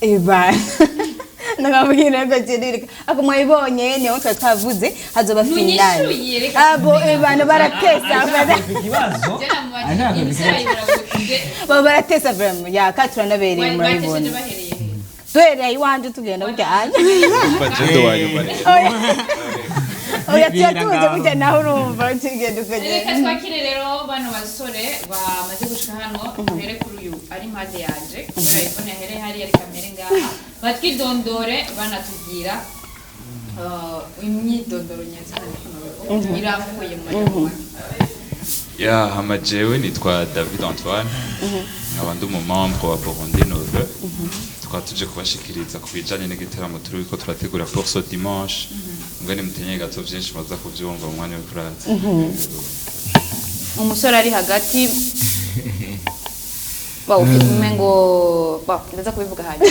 Eba nakabwira ko kirika ako mwayibonye, niyo twari twavuze hazoba finale. Ntunyishuye, reka. Abo ebana baratesa. Ikibazo. Baba baratesa vraiment, ya ka turanabereye, murabibona. Duhereye iwanje tugenda burya anya. Bagendo wanyuma rero. Oya, tuyatuje burya nawe urumva tugenda Reka ukagenda. twakire rero bano basore bamaze gushika hano. Duhere kuri uyu ari impande yanje, kubera iPhone yahereye hariya. Reka mbere ngaha batwidondore, banatubwira imyidondoro nyazina irambuye mu majambo make. Ya, hama jewe nitwa David Antoine, nkaba ndi umumembre wa Burundi Nove. Tukaba tuje kubashikiriza ku bijanye n'igiteramo turiko turategura pour ce dimanche. Mbwa nimutenye gato, vyinshi baza kuvyumva mu mwanya wo kuraza. Umusore ari hagati ba ufite umengo ba ndaza kubivuga hanyuma.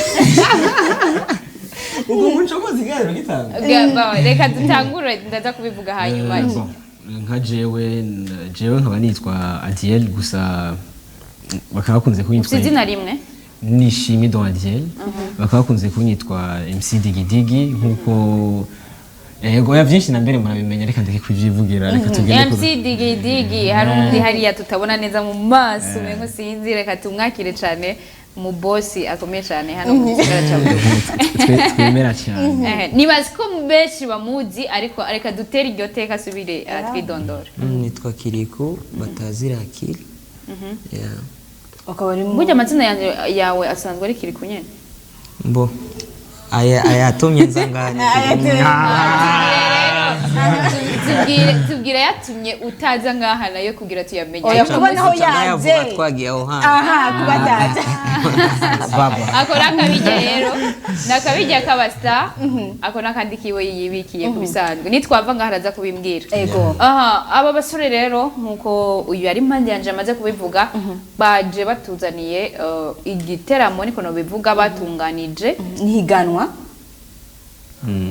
Ubwo muco ko ikiganiro gitanga. Ba, reka dutangure, ndaza kubivuga hanyuma. Bon, nka jewe nkaba nitwa Adiel, gusa bakaba bakunze kunyitwa Ufite izina rimwe? Nishimwe Don Adiel, bakaba bakunze kunyitwa MC Digidigi, nkuko ego ya byinshi na mbere murabimenya. Reka ndeke kuvyivugira, reka tugende MC Digi Digi. Hari undi hariya tutabona neza mu maso, umengo sinzi. Reka tumwakire cyane, mu bosi akomeye cyane hano mu gisagara cya Bujumbura. Twemera cyane. Nibazi ko benshi bamuzi, ariko reka dutere iryo teka asubire atwidondora. Nitwa Kiriku batazira Akili. Yeah. Ukaba uri Burya amazina yanjye yawe asanzwe ari Kiriku nyene? Mbo aya ayatumye nza ngaha ni Kiriku. Tubwire yatumye utaza ngaha nayo kugira tuyamenye. Oya, kuba naho Tuca ndayavuga. yaje. Twagiye aho hantu. Aha, kuba ataje. Baba. Ako ni akabijya rero, ni akabijya k'abastar. Ako ni akandi kiwe yibikiye ku bisanzwe, nitwava ngaha araza kubimbwira. Ego. Aha, aba basore rero, nkuko uyu ari impande yanje amaze kubivuga, baje batuzaniye igiteramo, niko nobivuga, batunganije. Nihiganwa.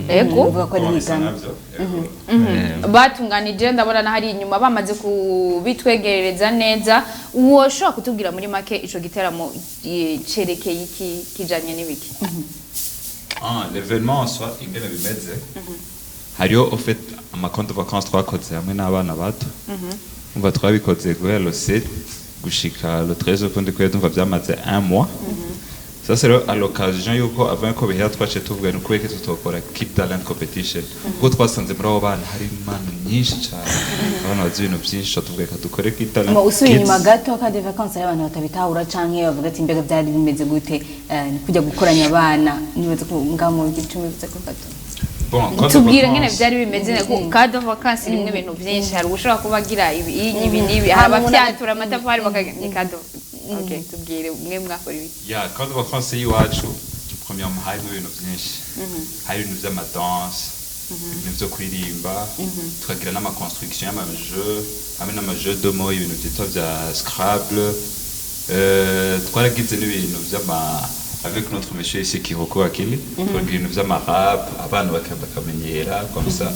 Ego. Uvuga ko ari Bisa higanwa. navyo, yego. Batunganije, ndabona na hari inyuma bamaze kubitwegerereza neza. Woshobora kutubwira muri make ico giteramo cerekeye iki, kijanye n'ibiki? Ah, l'événement en soi, ingene bimeze, hariho au fait amacompte de vacances twakoze hamwe n'abana bato. Umva, twabikoze guhera le 7 gushika le 13 ukundi kwezi. Umva, byamaze un mois. Sasa rero, à l'occasion yuko avant yuko bihera, twaciye tuvuga ni ukubera ko tutokora Kid Talent Competition, kuko twasanze muri abo bana hari impano nyinshi cyane, abana bazi ibintu byinshi. Tuvuga reka dukore Kid Talent Mo usubiye Kids. inyuma gato, camp de vacances, hari abantu batabitahura canke bavuga ati: "Mbega byari bimeze gute?" Kujya gukoranya abana, nibaza ko ngaho mu gicumbi bivuze ko gato. Bon, camp de Tubwire ngene vacances. vyari bimeze. Camp de vacances irimwo ibintu vyinshi. Hari ushobora kuba agira ibi ibi n'ibi, hari Hama umuntu abafyatura amatafari bakagira kado. Okay, tubwire mwe mwakora ibi. Ya, camp de vacances y'iwacu, premièrement harimo ibintu byinshi. Hari ibintu vy'amadanse, ibintu vyo kuririmba, tukagira n'amaconstruction y'amajeux hamwe n'amajeux de mots, ibintu vyitwa vya Scrabble. Twaragize n'ibintu vy'ama, avec notre monsieur ici Kiroko Akili, twagira ibintu vy'amarap, abana bakamenyera comme ça.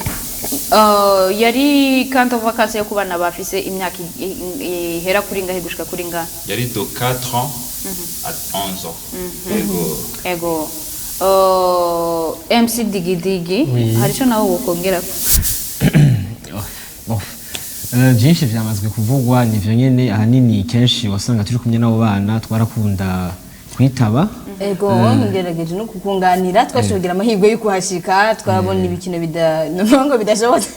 Yari camp de vacances yo ku bana bafise imyaka ihera kuri ngahe gushika kuri ngahe? Yari de 4 ans à 11 ans, yego. Ego. MC Digidigi, Oui. hari ico nawe wokongerako? Bon. Byinshi byamazwe kuvugwa, nivyo nyene. Ahanini kenshi wasanga turi kumwe n'abo bana, twarakunda kwitaba. Ego, ngerageje no kukunganira. Twashoboye kugira amahirwe yo kuhashika, twabona ibikino bida ngo bidashobotse.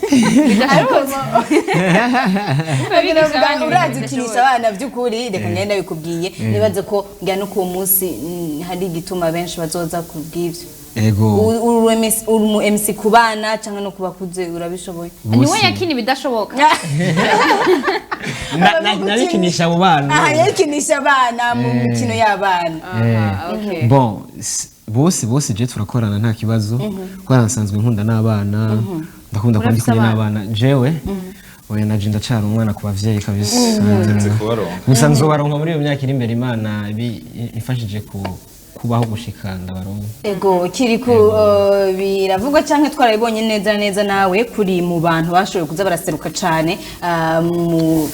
Bidashobotse. Ariko urazi ukinisha abana by'ukuri, reka ngende bikubwiye. Nibaze ko ngira no ku munsi hari igituma benshi bazoza kubw'ivyo. Ego. Uri umu MC ku bana cyangwa no ku bakuze, urabishoboye. Niwe yakina ibidashoboka. Nabikinisha abo bana. Aha, yakinisha abana mu mikino y'abana. Aha, okay. Bon, bose je turakorana nta kibazo, kuko nsanzwe nkunda n'abana, ndakunda kuba ndi Urafise kumwe abana? n'abana. Jewe oya, naje ndacara umwana ku bavyeyi kabisa. Nzi kubaronka. Gusa nzobaronka muri iyo myaka iri imbere, Imana ifashije ku kubaho gushika ndabaronka. Ego Kiriku, biravugwa canke twarabibonye neza neza nawe kuri mu bantu bashoboye kuza baraseruka cane mu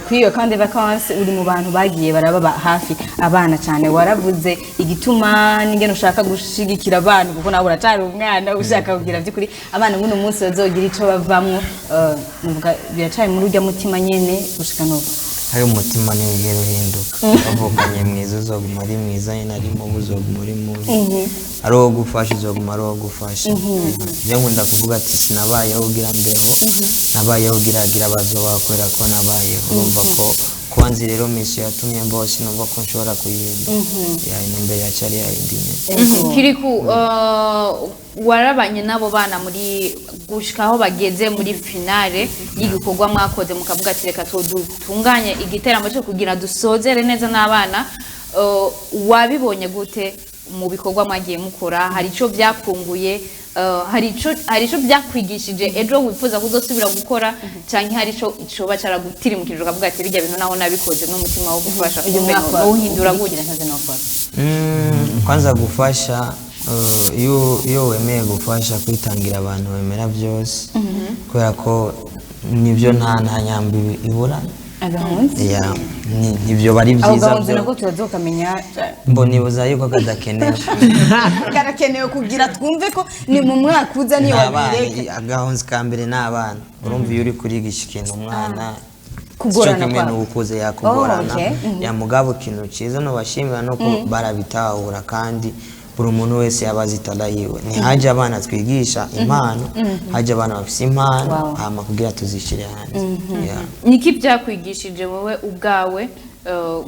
kuri iyo camp de vacances, uri mu bantu bagiye barababa hafi abana cane. Waravuze igituma n'ingene ushaka gushigikira abantu, kuko nawe uracari umwana, ushaka kugira by'ukuri abana buno munsi bazogira ico bavamwo. Nuvuga biracari muri urya mutima nyene gushika n'ubu? Hari umutima ntiwigera uhinduka. Wavukanye mwiza uzoguma ari mwiza nyine, ari mubi uzoguma uri mubi, ari uwo gufasha uzoguma ari uwo gufasha. Je nkunda kuvuga ati sinabayeho kugira mbeho, nabayeho kugira gira bazobaho kubera ko nabayeho. Urumva ko kuba nzi rero mission yatumye mbaho, sinumva ko nshobora kuyihindura. Ya intumbero yacari yayindi nyene. Kiriku, warabanye n'abo bana muri gushika aho bageze muri finale y'igikorwa mwakoze, mukavuga ati reka dutunganye igiteramo cyo kugira dusozere neza n'abana. Wabibonye gute mu bikorwa mwagiye mukora? Hari ico byakunguye? Hari ico byakwigishije ejo wifuza kuzosubira gukora, canke hari ico coba caragutirimukije ukavuga ati bijya bintu naho nabikoze n'umutima wo gufasha, Uyu kumbe mwaka nowuhindura gutya? ukurikira ntaze nokora. Kwanza gufasha, iyo wemeye gufasha, kwitangira abantu wemera byose, kubera ko nibyo nta nyambi ibura. Agahunzi. Ya, nibyo bari Ako byiza gahunzi byo. nako turazokamenya. Mbonibuza yuko kadakenewe. Karakenewe kugira twumve ko ni mu mwaka uza niyo N'abana, wabireka. Agahunzi ka mbere ni abana. Urumva iyo uri kurigisha ikintu umwana, Kugorana sico kimwe kwabo. n'uwukuze yakugorana. Oh, okay. Ya mugabo ikintu cyiza nobashimira no ko barabitahura, kandi buri muntu wese yaba azi itara yiwe. Ntihaje abana twigisha impano, haje abana bafise impano. Hama kugira tuzishyire hanze. Yeah. Niki byakwigishije wowe ubwawe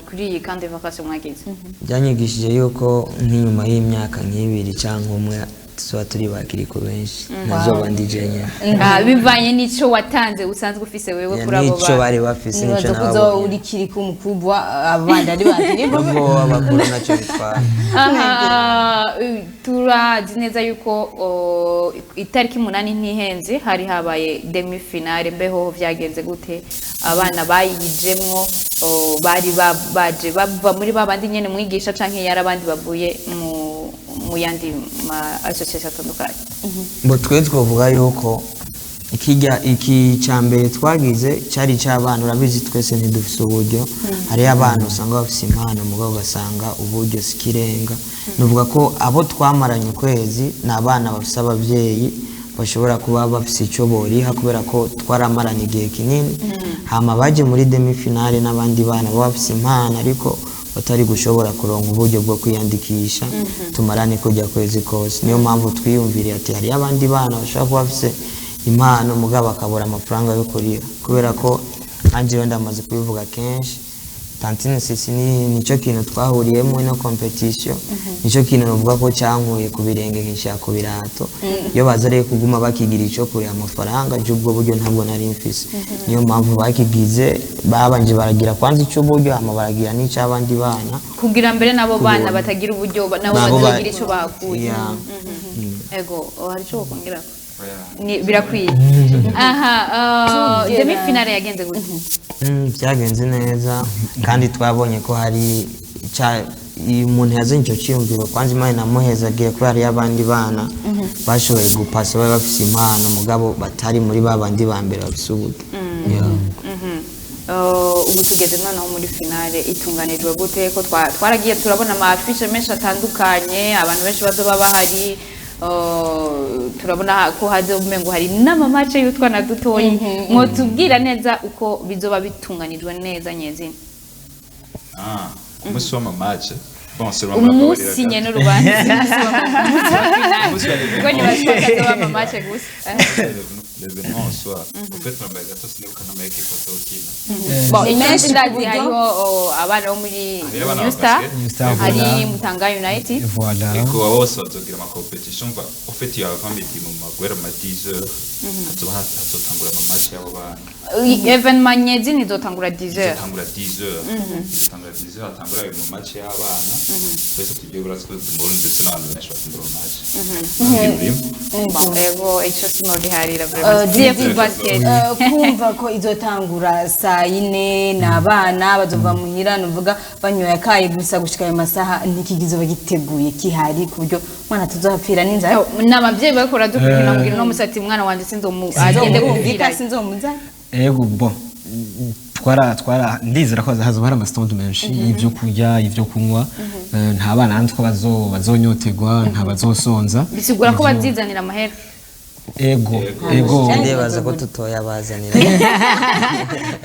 kuri iyi camp de vacances mwagize? Byanyigishije yuko nk'inyuma y'imyaka nk'ibiri cyangwa umwe tuzoba turi bakiriko benshi, ntazoba ndi jenyine. Ah, bivanye n'ico watanze usanzwe ufise wewe Ya, kuri abo n'ico bana. bari bafise nico Nibaza ko uzoba nababonye. uri Kiriku mukubwa, abandi ari bakiriku. Nubwo abakuru nacyo bitwara. Aha, turazi neza yuko itariki 8 ntihenze hari habaye demi finale. Mbeho vyagenze gute? Abana bayijemwo bari baje bava muri babandi nyene mwigisha, canke yari abandi bavuye mu yandi ma association atandukanye? Ngo twe twavuga yuko ikijya iki cya mbere twagize cyari icy'abana. Urabizi twese ntidufise uburyo. Hariyo abana usanga bafise impano, mugabo ugasanga uburyo si ikirenga. Nuvuga ko abo twamaranye ukwezi ni abana bafise ababyeyi bashobora kuba bafise icyo boriha, kubera ko twaramaranye igihe kinini. Hama baje muri demi finale n'abandi bana baba bafise impano ariko batari gushobora kuronka uburyo bwo kwiyandikisha tumarane kujya kwezi kose. Niyo mpamvu twiyumviriye ati hariyo abandi bana bashobora kuba bafise impano mugabo bakabura amafaranga yo kurira, kubera ko nkanjye wenda amaze kubivuga kenshi, Tantine Sisi ni nicyo kintu twahuriyemo ino competition, nicyo kintu navuga ko cyankuye ku birenge nkishyira ku birato. Iyo baza rero kuguma bakigira icyo kuriha amafaranga by'ubwo buryo ntabwo nari mfise. Niyo mpamvu bakigize, babanje baragira kwanza icy'uburyo, hama baragira n'icy'abandi bana. Kugira mbere n'abo bana batagira uburyo nabo Nabo bazogira icyo bahakuye. Yeah. Ego, hari icyo wakongera? Ni birakwiye aha. Demi finale yagenze gute? Byagenze neza, kandi twabonye ko hari iyo umuntu yazanye icyo cyiyumviro, kwanza Imana inamuhezagiye, kubera hariyo abandi bana bashoboye gupasa bari bafise impano mugabo batari muri ba bandi ba mbere bafise uburyo. Yeah. Ubu tugeze noneho muri finale. Itunganijwe gute, ko twaragiye turabona ama affiche menshi atandukanye, abantu benshi bazoba bahari? Turabona ko haze umengo hari n'ama match y'utwana dutoyi. Mwotubwira neza uko bizoba bitunganijwe neza nyezina? Ah, ku munsi w'ama match, bon, selon Umunsi nyene urubanza, umunsi wa finale. Umunsi wa Kuko ntibashobora kazoba ama match gusa. L'événement en soi, au fait, mbaye gato sinibuka n'ama équipe azokina. Bon, Ni menshi menshi ku ndazi buryo- hariho abana bo muri Hariho abana New ba Star, basket. New Star, hari voilà. Mutanga United. Voilà. Ego, abo bose bazogira ama competition. Va, au fait, il y a avant midi mu magwera ma 10 heures. Hazoba hazotangura ama match y'abo bana. Événement nyezina izotangura 10h. Izotangura 10h, izotangura 10h, hatangura ayo ma match y'abana. Twese tugiye kuratwe mu Burundi, ndetse n'abantu benshi bakunda ama match. Urimo. Ego, ico sinoriharira vraiment. Ziye ku basket. Kumva ko izotangura saa 4 n'abana bazova muhira, nuvuga banyoye akayi gusa gushika ayo masaha, ntikigizoba giteguye kihari ku buryo umwana tuzohapfira n'inzara? N'abavyeyi bariko baradukurikirana kugira uno musi ati umwana wanje sinzomu agende Sinzomurungika, kubwira. sinzomuzana. Ego, bon, twara ndizera ko hazoba hari ama stand menshi y'ibyo kurya, y'ibyo kunywa. Nta bana natwe bazonyotegwa, nta bazosonza. Bisigura ko bazizanira amahera? Ego. Ndibaza ko tutoyabazanira.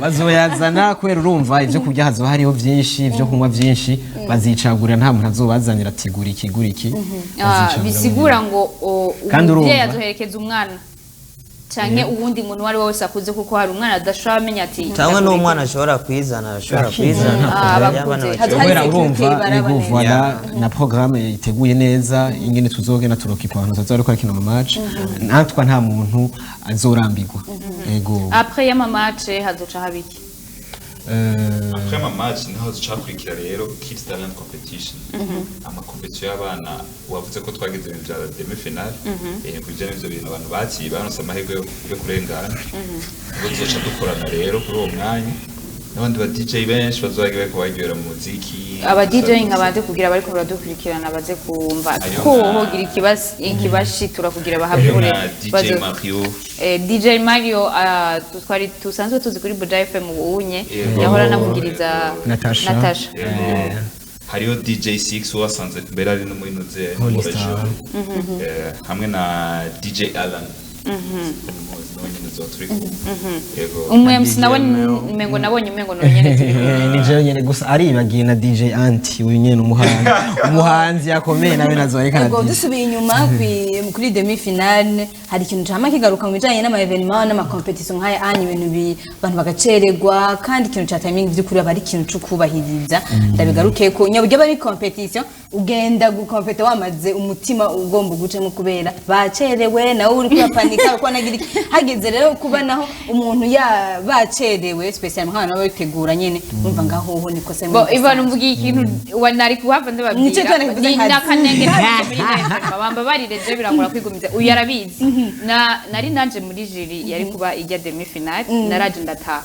Bazoyazana, kubera urumva ibyo kurya hazoba hariho byinshi, ibyo kunywa byinshi, bazicagurira, nta muntu azobazanira ati gura iki, gura iki. Bazicagurira. Bisigura ngo Kandi umuvyeyi urumva- azoherekeza umwana canke uwundi muntu uwo ari we wese akuze, kuko hari umwana adashobora amenya ati Cyangwa n'umwana ashobora kwizana, arashobora kwizana. Ah, Abana abakuze. bakiri Hari Kubera sécurité urumva ibaraba ego neza. Voilà, na programme iteguye neza ingene tuzogenda turokipa abantu bazoza bariko barakina mu match, natwa nta muntu azorambirwa, ego. Après y'ama match hazoca haba iki? Après ama match niho zicakurikira rero Kids Talent Competition, ama compétition y'abana. Wavuze ko twagize ibintu bya demi finale, kubijyanye n'ivyo bintu abantu bakiye baronse amahirwe yo kurengana, ubwo tuzoca dukorana rero kuri uwo mwanya n'abandi ba DJ benshi bazoba bariko baryohera mu muziki. Aba DJ nka bande, kugira bariko baradukurikirana baze kumva Ayo ko hogira ikibashitura kugira Hariho bahavure nka DJ Mario. DJ Mario, twari tusanzwe tuzi kuri Buja FM ubunye. Yego. Yahora anavugiriza Natasha. Natasha. Yego. Hariho DJ 6 wasanze mbere ari no muri Noze Holy Star. Hamwe na DJ Alan, umuzi nawe nyene tuzoba turi kumwe. Yego. Umu MC nawe umengo nabonye umengo no nyene turi kumwe. Ni jewe nyene gusa, aribagiye na DJ Anti, uyu nyene umuhanzi akomeye, nawe nazorekana. Ubwo dusubiye inyuma kuri demi finale, hari ikintu cama kigaruka mu bijanye n'ama événement n'ama compétition nk'aya anya, ibintu abantu bagacererwa, kandi ikintu ca timing vy'ukuri aba ari ikintu co kubahiriza. Ndabigaruke ko nyaburyo aba ari compétition, ugenda gukompeta wamaze umutima ugomba gucemo kubera bacerewe, nawe uri kurapanika uko nagira iki. Hageze rero kuba naho umuntu ya bacerewe, spécial nk'abantu baba bitegura nyene, urumva ngaho ho nikosa. Bo Ivan, mvugiye ikintu wa nari kuhava ndababwira. Nico cyane kuvuze Ni nkazi. N'akanenge nagize muri neza, bamba barire je birangora kwigumiza, uyu arabizi. Na nari nanje muri jury yari kuba ijya demi finale, naraje ndataha,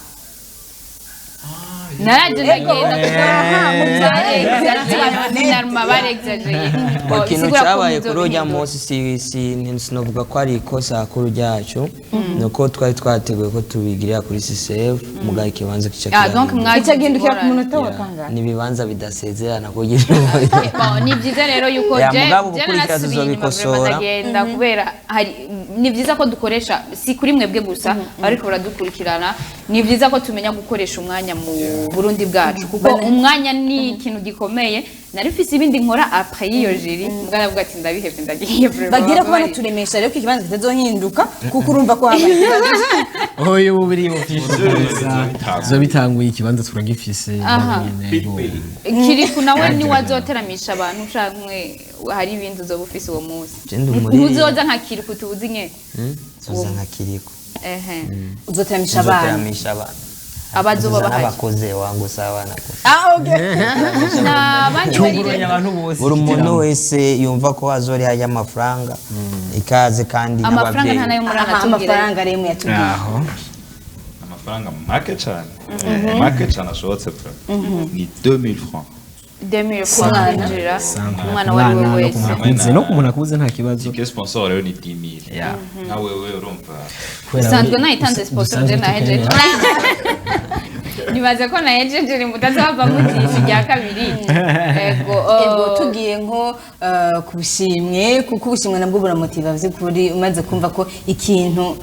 naraje ndagenda kuko finalement barexageye. Ngo ikintu cyabaye kuri ujya munsi, si sinovuga ko ari ikosa kuri ryacu, ni uko twari twateguye ko tubigirira kuri CCF, mugabo ikibanza kica Ah, donc kirahinduka. mwagize Icagindukira ku ingorane. munota wa kangahe? Ni ibibanza bidasezerana kugira ngo Bon, ni byiza rero yuko Ya, je mugabo je ubukurikira narasubiye inyuma tuzobikosora. vraiment ndagenda, kubera hari ni byiza ko dukoresha, si kuri mwebwe gusa ariko baradukurikirana, ni byiza ko tumenya gukoresha umwanya mu Burundi bwacu, kuko umwanya ni ikintu gikomeye. Nari mfise ibindi nkora après y'iyo jury, mbwa navuga ati ndabihevye ndagiye vraiment. Bagira kuba naturemesha rero ko ikibanza kitazohinduka, kuko urumva ko habaye ikibazo. Oyo ubu biri zo bitanguye, ikibanza turagifise nyene, ego. Kiriku nawe ni wazoteramisha abantu canke hari ibindi uzoba ufise uwo munsi? Je ndi umuririmbyi. Ntuzoza nka Kiriku tubuzi nke? Tuza nka Kiriko. Ehe. Uzoteramisha abana? Tuzoteramisha abana. Abazoba Tuza bahari. n'abakoze wangu si abana gusa. Ah, okay. N'abandi bari Cyunguruye abantu bose. Buri muntu wese yumva ko azoriha y'amafaranga, ikaze, kandi Amafaranga n'ababyeyi. nta nayo muri Aha, anatubwira. amafaranga rero yatubwiye. Aho. Amafaranga make cyane, make cyane ashobotse pe, ni 2000 francs. 2000 kwinjira, umwana uwo ari we Umwana no wese. ku muntu akuze, no ku muntu akuze nta kibazo. Ticket sponsor rero ni 10000. Yeah. Nka wewe urumva. Kubera Usanzwe dusanzwe nayitanze sponsor, je nahejeje. tutemera. Nibaze ko nahejeje mutazava mugisha irya kabiri. Ego. Ego, tugiye nko ku bushimwe, kuko ubushimwe nabwo buramotiva vy'ukuri. Umaze kumva ko ikintu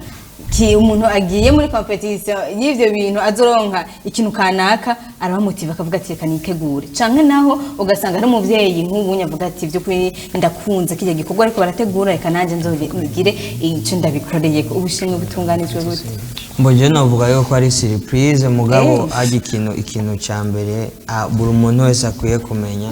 umuntu agiye muri compétition y'ivyo bintu azoronka ikintu kanaka, arabamotiva akavuga ati reka nitegure, canke naho ugasanga ari umuvyeyi nk'ubu avuga ati vy'ukuri ndakunze kirya gikorwa ariko barategura, reka nanje nzogire ico ndabikoreye. Ubushimwe butunganijwe gute? Mbo je novuga yuko ari surprise, mugabo hajya ikintu cya mbere, buri muntu wese akwiye kumenya.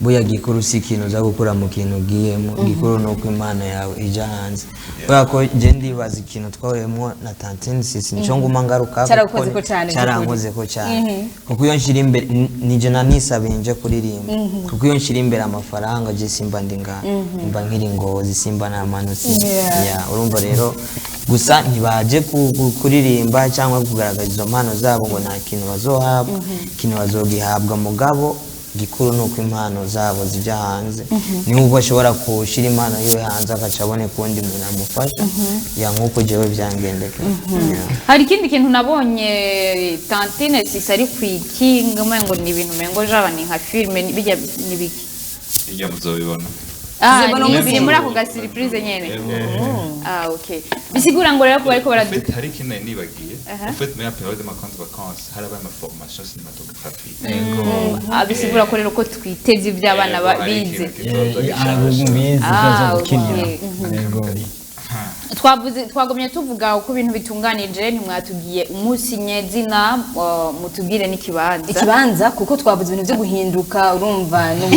Buya gikuru si ikintu uza gukura mu kintu ugiyemo, gikuru ni uko impano yawe ija hanze, kubera ko je ndibaza ikintu twahuriyemo na Tantine Sisi, nico nguma ngaruka. Caragukozeko cane, Cyarankozeko cyane, kuko iyo nshira imbere nije nanisabiye nje kuririmba, kuko iyo nshira imbere amafaranga, je simba ndi ngaha, mba nkiri Ngozi, simba namanutse. Yeah, urumva rero gusa ntibaje kuririmba cyangwa kugaragaza izo mpano zabo ngo nta kintu bazohabwa. Ikintu bazogihabwa, mugabo gikuru ni uko impano zabo zijya hanze. Ni nk'uko ashobora gushyira impano yiwe hanze, agaca aboneka uwundi muntu amufasha, ya nk'uko jewe byangendekeye. Yeah. Hari ikindi kintu nabonye, Tantine Sisi ari ku ikinga, umengo ni ibintu, umengo jaba ni nka filime, bijya ni biki? Hirya muzobibona. Ah, Tuzibona ni umunsi. biri muri ako ga surprise nyene. Ah, okay, bisigura ngo rero kuba ariko En baradu fait, hari ikintu nari nibagiye. En fait, muri la période de ma vacances, harabaye ama formation cinématographique. Ah, bisigura ko rero ko twiteze iby'abana Yego, hari bize. ikintu kizoza gishasha. Bize Ah, baza gukinira. okay. Yego. Twavuze, twagumye tuvuga uko ibintu bitunganije, ntimwatubwiye umunsi nyezina, mutubwire n'ikibanza. Ikibanza, kuko twavuze ibintu byo guhinduka, urumva n'ubu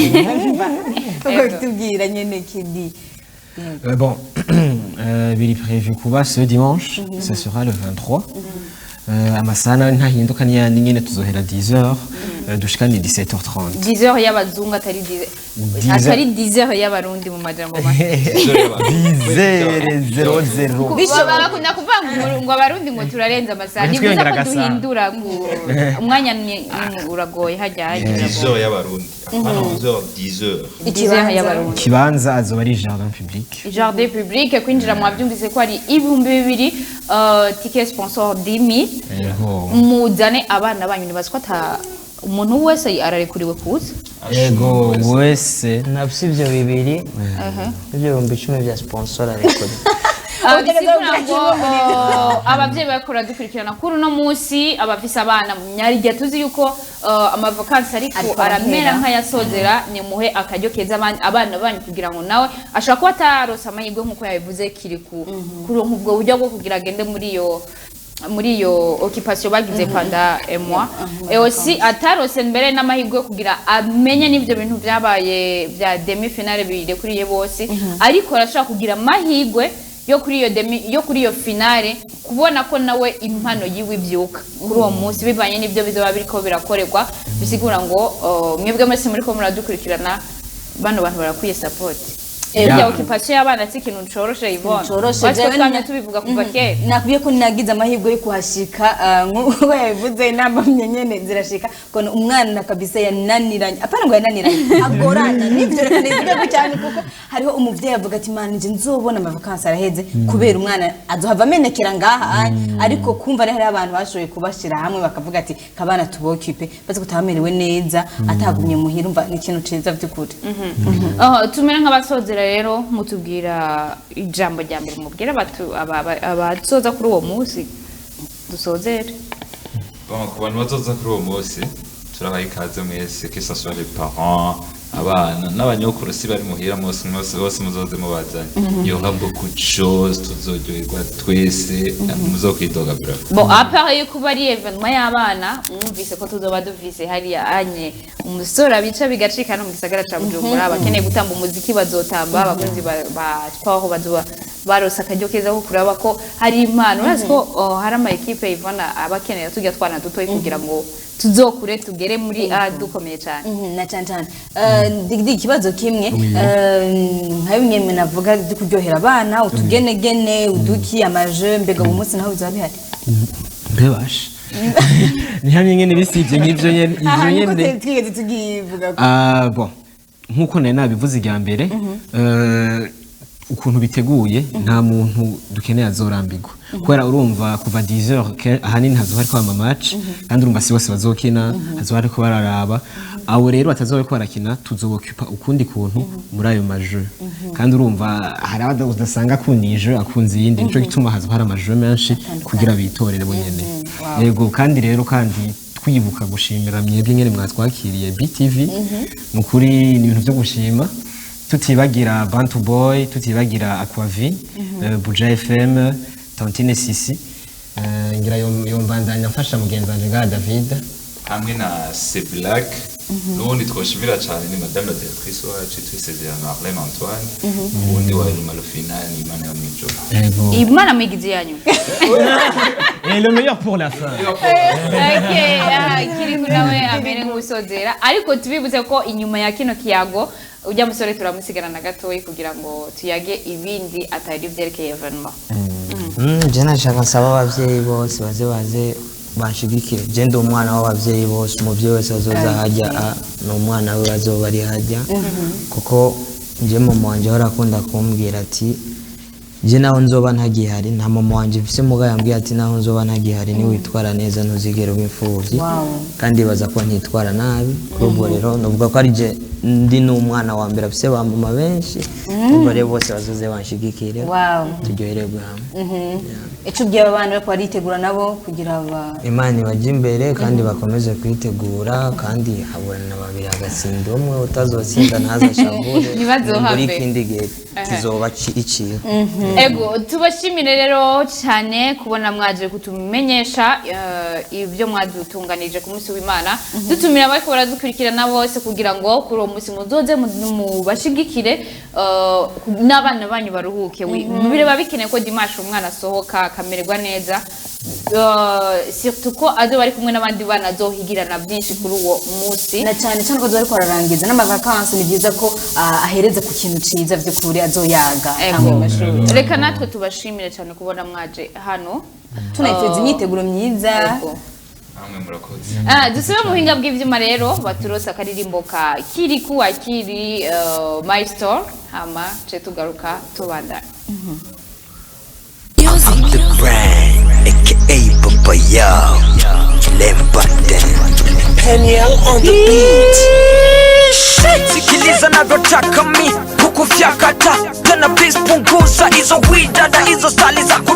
kuko bitubwira nyene kindi. Bon, biri prévu kuba ce dimanche, ça sera le 23. Amasaha nayo ntahinduka, n'iyandi nyene, tuzohera 10h, dushikane 17h30. 10 heures y'abazungu, atari 10 10 atari 10 heures y'abarundi, mu majambo make. 10:00. Bakunda kuvuga ngo abarundi ngo turarenza amasaha. Ni byiza Twiyongera ko agasaha. duhindura umwanya, uragoye hajya hajya. 10 heures y'abarundi, apana 11 heures, 10 heures. 10 heures y'abarundi. Ikibanza azoba ari jardin public. Jardin public. Kwinjira mwabyumvise ko ari 2000, ticket sponsor 10 000. Yego. Muzane abana banyu, nibaza ko ata umuntu wese ararekuriwe kuza. Yego, wese. Nafise ivyo bibiri, ivyo 10,000 vya sponsor ariko. Bisigura ngo abavyeyi bariko dukurikirana kuri uno munsi, abafise abana, nyarigya tuzi yuko amavakansi ariko Ariko aramera arahera. nk'ayasozera, nimuhe akaryo keza abana banyu, kugira ngo nawe ashobora kuba atarose amahirwe nk'uko yabivuze kiri ku kuronka ubwo buryo bwo kugira agende muri iyo occupation bagize pendant un mois, et aussi atarose mbere n'amahirwe yo kugira amenye n'ivyo bintu vyabaye vya demi finale birekuriye bose, ariko arashobora kugira amahirwe yo kuri iyo demi, yo kuri iyo finale, kubona ko nawe impano yiwe ivyuka kuri uwo munsi bivanye n'ivyo bizoba biriko birakorerwa. Bisigura ngo mwebwe mwese muriko muradukurikirana, bano bantu barakwiye support. Burya occupation y'abana si ikintu coroshe, Yvonne. Coroshe, Watwe jewe twamye tubivuga kuva kera. Nakubwiye ko nagize amahirwe yo kuhashika, nk'uko yabivuze, inama nyene zirashika kono umwana kabisa yananiranye, apana ngo yananiranye, agorana nivyo, reka nivuge ko cyane, kuko hariho umuvyeyi avuga ati: "Mana, nje nzobona amavakansi araheze kubera umwana azohava amenekera ngaha." Ariko kumva rero hariho abantu bashoboye kubashira hamwe, bakavuga ati: "Kabana tubokipe bazi ko utamerewe neza, atagumye muhira." Umva, ni ikintu ciza by'ukuri. Oh, tumere nk'abasozera rero, mutubwira ijambo rya mbere mubwira abazoza kuri uwo munsi, dusozere. Bon, ku bantu bazoza kuri uwo munsi, turabaha ikaze mwese, que ce soit les parents, abana n'abanyokuru si bari muhira, mwose mwose bose muzoze mubazanye. Il y aura beaucoup de choses, tuzoryoherwa twese, muzokwidoga bro. Bon, à part yo kuba ari événement y'abana, mwumvise ko tuzoba dufise hariya anye umusore abica bigacika no mu gisagara ca Bujumbura. Abakeneye gutamba umuziki bazotamba, abakunzi ba sport bazoba barose akaryo keza ko kuraba ko hari impano. Urazi ko hari ama équipe, Ivana, abakeneye tujya twana dutoyi kugira ngo tuzokure tugere muri A dukomeye cyane. Na cyane cyane. Digidi, ikibazo kimwe, nka bimwe navuga byo kuryohera abana, utugenegene, uduki, amaje, mbega uwo munsi naho bizaba bihari? Mbebashe ni hamwe nyene bisibye nk'ivyo nyene, ivyo Aha niko nyene. twigeze tugivuga ko Ah, bon, nkuko nari nabivuze irya mbere, ukuntu biteguye, nta muntu dukeneye azorambirwa, kubera urumva kuva 10h ahanini hazoba hariko ama match, kandi urumva si bose bazokina, hazoba hariko bararaba. Abo rero batazoba bariko barakina, tuzobokupa ukundi kuntu muri ayo majeux. Kandi urumva hari abada udasanga akunda iyi jeu, akunze iyindi, nico gituma hazoba hari amajeux menshi kugira bitorere bo nyene. Yego, kandi rero kandi twibuka gushimira mwebwe nyene mwatwakiriye, BTV, ni ukuri ni ibintu byo gushima, tutibagira Bantu Boy, tutibagira Aquavi, Buja FM, Tantine Sisi, ngira yombandanya mfasha mugenzi wanje ngaha David. Hamwe na C Black. N'ubundi twoshimira cyane ni madame la directrice wacu, twisezerano Arlene Antoine. Ubundi wa nyuma, le final, ni Imana yo mw'ijuru. Ego. Imana mwigize yanyu. Et le meilleur pour la fin. Okay, Kiriku nawe amere nk'usozera, ariko tubibutse ko inyuma ya kino kiyago ujya musore turamusigarana gatoyi kugira ngo tuyage ibindi atari ibyerekeye événement. Je nashaka nsaba abavyeyi bose baze banshigikire. Je ndi umwana w'abavyeyi bose. Umuvyeyi wese azoza hajya ni umwana we azoba ari hajya, kuko nje mama wanje ahora akunda kumbwira ati je naho nzoba ntagihari, nta mama wanje mfise, muga yambwiye ati naho nzoba ntagihari, niwitwara neza ntuzigera uba imfuvyi. Kandi baza ko ntitwara nabi. Kuri ubwo rero novuga ko ari je ndi n'umwana wa mbere afise ba mama benshi. Ubwo rero bose bazoze banshigikire, turyohererwe hamwe. Icyo ubwiye aba bana bariko baritegura nabo kugira ba Imana ibajye imbere kandi bakomeze kwitegura, kandi haburana babiri agatsinda umwe. Utazotsinda ntazashavure. Ntibazohave. Muri ikindi gihe kizoba iciwe. Ego, tubashimire rero cyane kubona mwaje kutumenyesha ibyo mwadutunganije ku munsi w'Imana. Dutumira abariko baradukurikirana bose kugira ngo kuri uwo munsi muzoze mubashigikire, n'abana banyu baruhuke. Biraba bikeneye ko dimanche umwana asohoka akamererwa neza, surtout ko azoba ari kumwe n'abandi bana azohigirana byinshi kuri uwo munsi. Na cyane cyane ko bariko bararangiza n'amavakansi, ni byiza ko ahereza ku kintu ciza vy'ukuri azoyaga atangwe mu mashuri. Reka natwe tubashimire cyane kubona mwaje hano. Tunayiteza imyiteguro myiza. Ego. Namwe murakoze. Dusube mu buhinga bw'ivyuma rero, baturose akaririmbo ka Kiriku Akiri, My Store, hama ce tugaruka tubandanya. I'm the brand, aka Papa Yo, Lembaden. Peniel on the beat. Sikiliza navyotaka mi kukufyakata tena, please punguza hizo widada, hizo stali zako.